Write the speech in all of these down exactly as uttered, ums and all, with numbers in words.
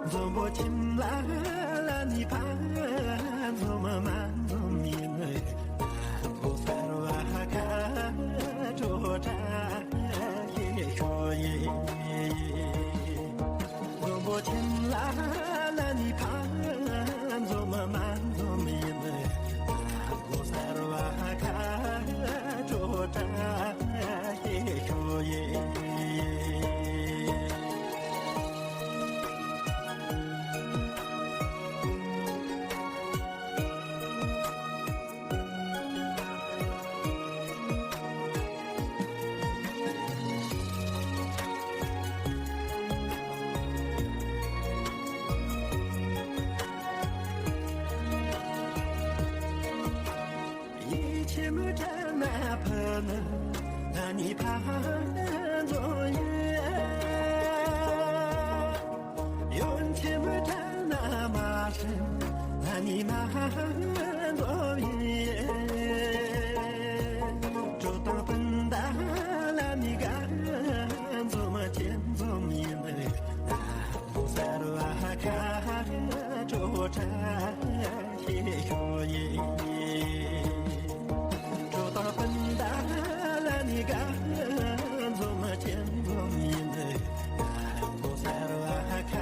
འཛོམས་པོ་ཁྱིམ་ལ་ལ་ནི་ཕ་འཛོམས་མ་འཛོམས་ཡིན། ལོ་གསར་བ་ཁ་དྲོ་དྲ་ཞེས་ཞུ་ཡི། འཛོམས་པོ་ཁྱིམ་ལ་ལ་ནི་ཕ་འཛོམས་མ་འཛོམས་ཡིན། ལོ་གསར་བ་ཁ་དྲོ་དྲ་ཞེས་ཞུ་ཡི། ཡིད་ཆེས་མི་དྲན་ན་ཕུ་ནུ་ད་ནི་ཕ་འཛོམས་ཡིན། ཡོན་ཆེན་མི་དྲན་ན་མ་ཧྲན་ལ་ནི་མ་འཛོམས་ཡིན། གྲོ་དང་སྤུན་ཟླ་ལ་ནི་དགའ་འཛོམས་ཅན་འཛོམས་ཡིན། ལོ་གསར་བ་ཁ་དྲོ་དྲ་ཞེས་ཞུ་ཡི། གྲོ་དང་སྤུན་ཟླ་ལ་ནི་དགའ་འཛོམས་ཅན་འཛོམས་ཡིན། ལོ་གསར་བ་ཁ་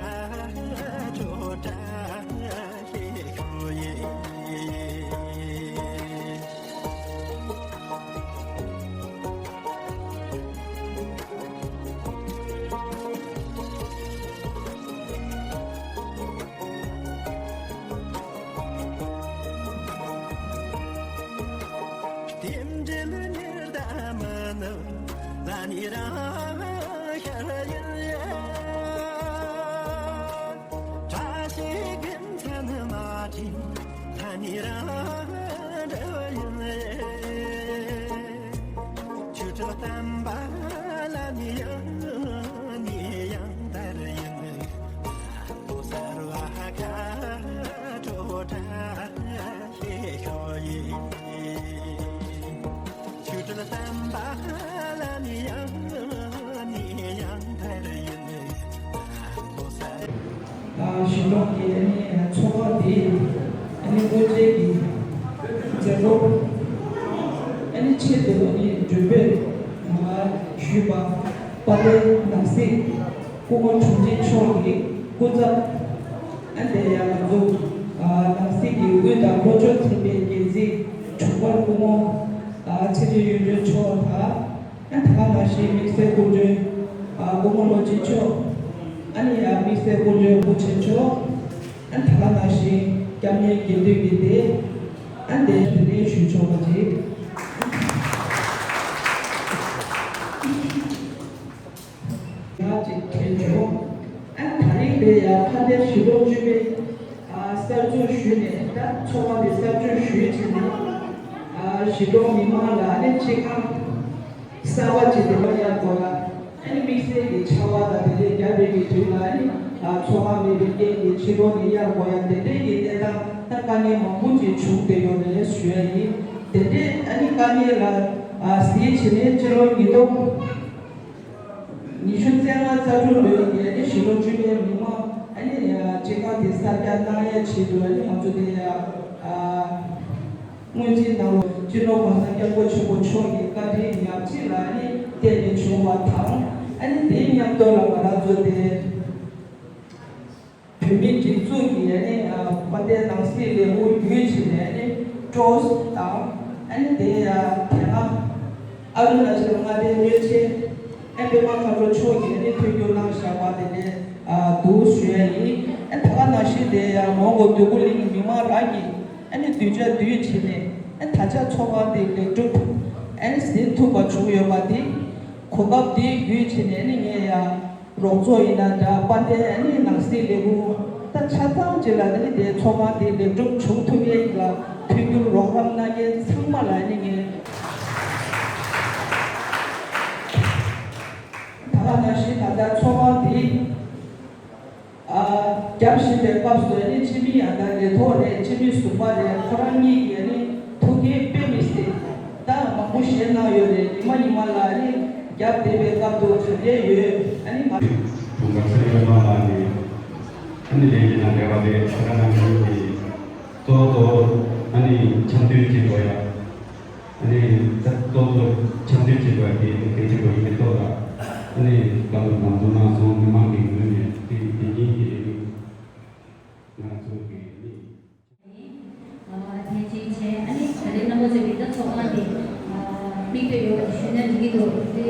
དྲོ་དྲ་ཞེས་ཞུ་ཡི། རྟེན་འབྲེལ་ཉེར་ཟླ་མི་ནུབ་ལ་ནི་རང་ཤར་ཡིན། བཀྲ་ཤིས་རྒྱལ་མཚན་མ་བསྒྲིགས་ལ་ནི་རང་འགྲོ་ཡིན། ཆོས་སྲིད་བསྟན་པ་ལ་ནི་ཡང་ནི་ཡང་དར་ཡིན། ལོ་གསར་བ་ཁ་དྲོ་དྲ་ཞེས་ཞུ་ཡི། ཆོས་སྲིད་བསྟན་པ་ལ་ནི་ཡང་ནི་ཡང་དར་ཡིན། ལོ་གསར། ཨ་ཞི་ལོང་གི་ཨ་ནི་ཚོགས་པ་འདི་ཨ་ནི་དངོས་རྫས་ཀྱི་མཛད་སྒོ་ཨ་ནི་ཆེད་དུ་ཨ་ནི་མགྲོན་འབོད་ཞུས་པ་དཔལ་ལྡན་ནང་སྲིད་སྐུ་ངོ་དྲུང་ཆེ་མཆོག་གི་སྐུ་ཚབ། ཨ་དེ་ཡང་ང་ཚོ་ཨ་ནང་སྲིད་ཀྱི་དབུས་དང་ལྷོ་ཕྱོགས་ཚན་པའི་འགན་འཛིན་དྲུང་འཕར་སྐུ་ངོ་ཨ་ཚེ་རིང་གཡུ་སྒྲོན་མཆོག་དང་། ཨ་ད་ག་ནང་བཞིན་དམིགས་བསལ་སྐུ་མགྲོན་ཨ་སྐུ་ངོ་བློ་ཆེན་མཆོག་ཨ་ནི་ཡང་དམིགས་བསལ་སྐུ་མགྲོན་རིན་པོ་ཆེ་མཆོག་ཨ་ད་ག་ནང་བཞིན་སྐྱབས་གནས་དགེ་འདུན་གྱི་སྡེ་ཨ་དེ་དེ་ནས་ཞུ་ཆོག་པ་ཅིག་ཡག་ཅིག་དྲན་བྱུང་། ཨ་ད་རིང་དེ་ཡང་ཕ་དེ་ཞི་ལོ་བཅུ་པའི་ཨ་གསར་འཛུགས་ཞུས་ནས་ད་ཚོགས་པ་དེ་གསར་འཛུགས་ཞུས་བྱས་ནས་ཨ་ཞི་ལོ་མི་མང་ལ་ཨ་ནི་སྤྱི་ཁང་གསར་པ་ཅིག་དེ་མ་ཡག་དགོས་ལ་ཨ་ནི་དམིགས་བསལ་གྱི་ཆར་པ་དང་དེ་འདྲའི་བརྒྱབ་པའི་གི་དུས་ལ་ཨ་ནི་ཨ་ཚོགས་ཁང་མེད་པའི་རྐྱེན་གྱིས་ཕྱི་ལོགས་ནས་གཡར་དགོས་ཡ་དེ་འདྲའི་གི་གནས་སྟངས་ད་དཀའ་ངལ་མང་པོ་ཅིག་བྱུང་བསྡད་ཡོད་རེད་ཞུ་ཡ་ཡིན། དེ་འདྲའི་ཨ་ནི་དཀའ་ངལ་ལ་ཨ་གཟིགས་བྱས་ནས་ཕྱི་ལོ་ཉིས་སྟོང་ཉི་ཤུ་རྩ་ལྔ་རྩ་དྲུག་ལོའི་ཉིན་ཨ་ནི་ཞི་ལོ་བཅུ་པའི་མི་མང་ཨ་ནི་སྤྱི་ཁང་དེ་གསར་རྒྱག་གནང་ཡ་ཆེད་དུ་ཨ་ནི་ང་ཚོ་དེ་ཡ་ཨ་སྔོན་རྩིས་ནང་ལོ་སྤྱི་ནོར་༸གོང་ས་༸སྐྱབས་མགོན་ཆེན་པོ་མཆོག་གི་བཀའ་དྲིན་ཉག་གཅིག་ལ་ཨ་ནི་བརྟེན་ནས་བྱུང་བ་དང་ཨ་ནི་དེའི་མཉམ་དུ་ལ་ང་རང་ཚོ་དེ། བོད་མིའི་སྒྲིག་འཛུགས་ཀྱི་ཨ་ནི་དཔལ་ལྡན་ནང་སྲིད་ལས་ཁུངས་བརྒྱུད་བྱས་ནས་ཨ་ནི་ཀྲོས་དང་ཨ་ནི་དེ་ཡང་དེ་སྔ་ཨ་རུ་ན་ཅལ་མངའ་སྡེའི་བློན་ཆེན་ཨ་པད་མ་མཁའ་འགྲོ་མཆོག་གིས་ཨ་ནི་མཐུན་འགྱུར་གནང་བཞག་པ་དེ་ནས་འདུག་ཞུ་ཡ་ཡིན། ཨ་ད་ག་ནང་བཞིན་དེ་ཡང་མོན་གྷོ་འདོད་རྒུ་གླིང་མི་མང་རང་གིས་ཨ་ནི་གདུལ་བྱ་འདུས་བྱས་ནས་ཨ་ད་ཆ་ཚོགས་ཁང་དེ་ལེགས་གྲུབ་ཨ་ནི་ཟིན་ཐུབ་པ་བྱུང་ཡོད་པ་དེ་གོ་སྐབས་དེ་བརྒྱུད་བྱས་ནས་ཨ་ནི་ངས་ཡང་། རོགས་ཚོགས་ཡིན་ན་འདྲ་དཔལ་ལྡན་ཨ་ནི་ནང་སྲིད་ལས་ཁུངས་ད་ཆ་ཚང་ཅིག་ལ་ཨ་ནི་དེ་ཚོགས་ཁང་དེ་ལེགས་གྲུབ་བྱུང་ཐུབ་ཡས་ཡིན་ལ་མཐུན་འགྱུར་རོགས་རམ་གནང་མཁན་ཚང་མ་ལ་ཨ་ནི་ངས་ད་ག་ནང་བཞིན་ད་ལྟ་ཚོགས་ཁང་དེ་ཨ་ རྒྱབ་བཞིན་པའི་སྐབས་སུ་ཨ་ནི་འཆི་མེད་ཡང་དག་ལས་ཐོག་རེད། འཆི་མེད་གཟུངས་པ་རེད། ཁོ་རང་གཉིས་ཀྱིས་ཨ་ནི་ཐུགས་འགན་དཔེ་མི་སྲིད་ད་མང་པོ་བཞེས་གནང་ཡོད་རེད། ཉི་མ་ཉི་མ་ལ་ཨ་ནི་རྒྱབ་བསྡད་པའི་སྐབས་དུ་ག་འདྲས་ཡོད་ཨ་ནི་ང་། དུང་དཀར་ཚེ་རིང་བླ་མ་ལགས་ནས་ཨ་ནི་ལས་ཀྱི་ནང་འབྲེལ་བ་རེད། ཁྱེད་རང་རྣམ་གཉིས་ཀྱིས་གཙོ་བོ་གཙོ་བོ་ཨ་ནི་འཆམ་མཐུན་བྱེད་དགོས་ཡ། ཨ་ནི་ད་ཏོག་ཏོག་འཆམ་མཐུན་བྱེད་པ་དེ་གལ་ཆེན་པོ་ཡིན་པའི་ཐོག་ལ་ཨ་ནི་བཀའ་སློབ་ནང་དུ་གནང་སོང་། མི་མང་གི་ངོས་ནས་དེ་དེ་ཉིད་ཀྱི་ང་ཚོ་གི་ཨ་ནི། དེ་གཅིག་བྱས། ཨ་ནི་ད་རེས་རྣམ་པ་ཚོས་ཀྱི་ད་ཚོགས་ཁང་དེ་མིག་དཔེ་ཡོད་པ་དེ་ཞུས་ན་འགྲིག་གི་འདུག་དེ་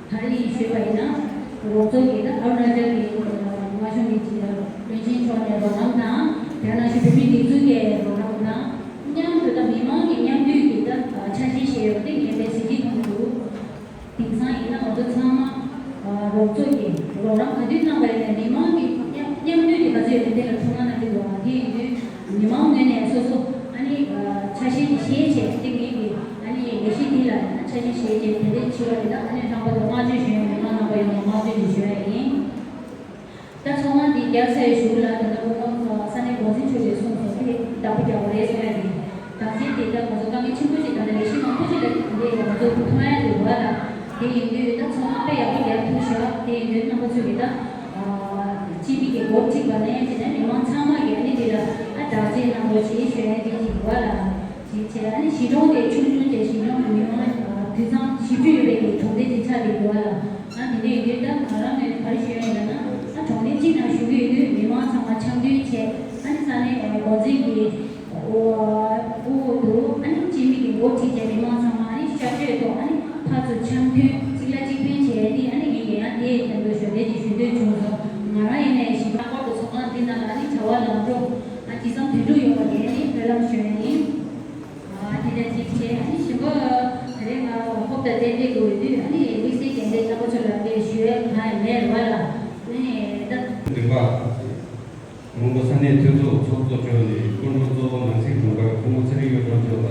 ག་རེ་ཡིན་ཞུས་པ་ཡིན་ན། རོགས་ཚོགས་ཀྱི་ད་ཨ་རུ་ན་ཅལ་གྱི་མངའ་གཞུང་གི་བློན་ཆེན་མཆོག་ནས་རོགས་རམ་དང་། དེ་ནང་བཞིན་བོད་མིའི་སྒྲིག་འཛུགས་ཀྱི་རོགས་རམ་དང་། མཉམ་དུ་ད་མི་མང་གི་མཉམ་འདུས་ཀྱི་ད་འཆར་གཞི་ཞིག་ཡོད་པ་དེ་ངས་དཔེ་གཟིགས་ཀྱི་མཐོང་གི་འདུག་དེང་སང་ཡིན་ན་ང་ཚོ་ཚང་མ་རོགས་ཚོགས་ཀྱི་རོགས་རམ་ག་དུས་གནང་པ་ཡིན་ན་མི་མང་གི་མཉམ་མཉམ་འདུས་ཀྱི་ག་ཚོད་ཡོད་ན་དེ་ལ་ཐུགས་སྣང་གནང་གི་འདུག་དེ་ཡིན་དུས་མི་མང་ངོས་ནས་སོ་སོ་ཨ་ནི་འཆར་གཞི་དེ་བཞེས་བྱས། དེ་ངེད་ཀྱི་ཨ་ནི་ལས་གཞི་འདི་ལ་ཡིན་ན་འཆར་གཞི་བཞེས་བྱས་དེ་འདྲའི་ཕྱི་བ་རེད། ད་ཨ་ནི་རྣམ་པ་ཚོ་བསྔགས་བརྗོད་ཞུ་ཡ་མི་མང་རྣམ་པ་ཡོངས་ལ་བསྔགས་བརྗོད་ཅིག་ཞུ་ཡ་ཡིན། ད་ཚོགས་ཁང་འདི་རྒྱབ་ས་ཡི་གཞུག་ལ་ད་ལྟ་སྐུ་ངོ་ས་གནས་འགོ་འཛིན་མཆོག་གིས་གསུངས་སོང་། དེ་བདག་པོ་རྒྱག་པ་རེད་གསུང་ཡ་དེ། ད་ཚེ་འདི་ལྟར་ང་ཚོ་དཀའ་ངལ་ཆེན་པོ་ཞིག་དང་ལས་གཞི་མང་པོ་ཞིག་ལ་འདི་ང་ཚོ་མཐོང་ཡ་འདུག་བ་ལ། དེ་ཡིན་དུས་ད་ཚོགས་ཁང་དཔེ་ཡག་པོ་རྒྱག་ཐུབ་ཤག་དེ་ཡིན་དུས་རྣམ་པ་ཚོས་ཀྱི་ད་སྤྱི་མི་གི་འགོ་ཁྲིད་པ་ནས་བྱས་ནས་མི་མང་ཚང་མ་གི་ཨ་ནི་འདི་ལ་ཨ་བདག་གཅེས་གནང་རོགས་ཞེས་ཞུ་ཡ་འདི་ཅིག་བ་ལ། ཅིག་བྱས་ཨ་ནི་གཞིས་གྲོང་དེ་ཆུང་ཆུང་བྱས་གཞིས་གྲོང་གི་མི་མང་དུད་ཚང་བཞི་བཅུ་ཡོད་པའི་གི་གྲོང་སྡེ་ཅིག་ཆགས་ཀྱི་འདུག་བ་ལ། ཨ་དེ་འདྲ་ཡིན་དུས་ད་ང་རང་ནས་ག་རེ་ཞུ་ཡ་ཡིན་ལབ་ན། ཨ་གྲོང་སྡེ་གཅིག་ནང་བཞུགས་ཀྱི་ཡོད་དུས་མི་མང་ཚང་མ་འཆམ་མཐུན་བྱས། ཨ་ནི་ས་གནས་འགོ་འཛིན་གྱི་དབུ་དུ་ཨ་ནི་སྤྱི་མི་གི་འགོ་ཁྲིད་བྱས་མི་མང་ཚང་མ་ཨ་ནི་ཤར་བསྐྱོད་ཐོག་ཨ་ནི་ཕར་ཚུར་འཆམ་མཐུན་གཅིག་ལ་གཅིག་ཕན་བྱས་ཏེ། ཨ་ནི་ངས་ཡང་དེའི་སྟེང་དུ་ཞུ་དེ་ཅིག་ཞུ་འདོད་བྱུང་སོང་། ང་རང་ཡིན་ནའི་གཞིས་ཀ་སྐོར་དུ་ཚོགས་ཁང་འདི་ནང་ལ་ཨ་ནི་བྱ་བ་ལམ་འགྲོ་ཨ་ཅི་བསམ་དོན་འགྲུབ་ཡོང་བ་དེ་ཨ་ནི་སྨོན་ལམ་ཞུ་ཡ་ཡིན། ཨ་དེ་འདྲ་ཅིག་བྱས། ཨ་ནི་གཞན་པ་ད་རེས་ང་ཧོབ་ཏ་བསྡད་བསྡད་དགོས་དུས་ཨ་ནི་དམིགས་བསལ་གྱི་འདི་རྣམ་པ་ཚོ་ལ་དེ་ཞུ་ཡ་གང་ཡང་མེད་རེད་བ་ལ། ཨ་ནི་ད། མགོན་པོ་ས་གནས་འཐུས་ཚོགས་ཚོགས་གཙོ་མཆོག་ནས་སྐུ་མགྲོན་གཙོ་བོ་ནང་སྲིད་དྲུང་འཕར་སྐུ་ངོ་ཚེ་རིང་གཡུ་སྒྲོན་མཆོག་ལ་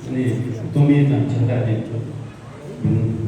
ཨ་ནི་གཏོར་མ་དང་ཕྱག་རྟགས་དེ་ཕུལ་གནང་།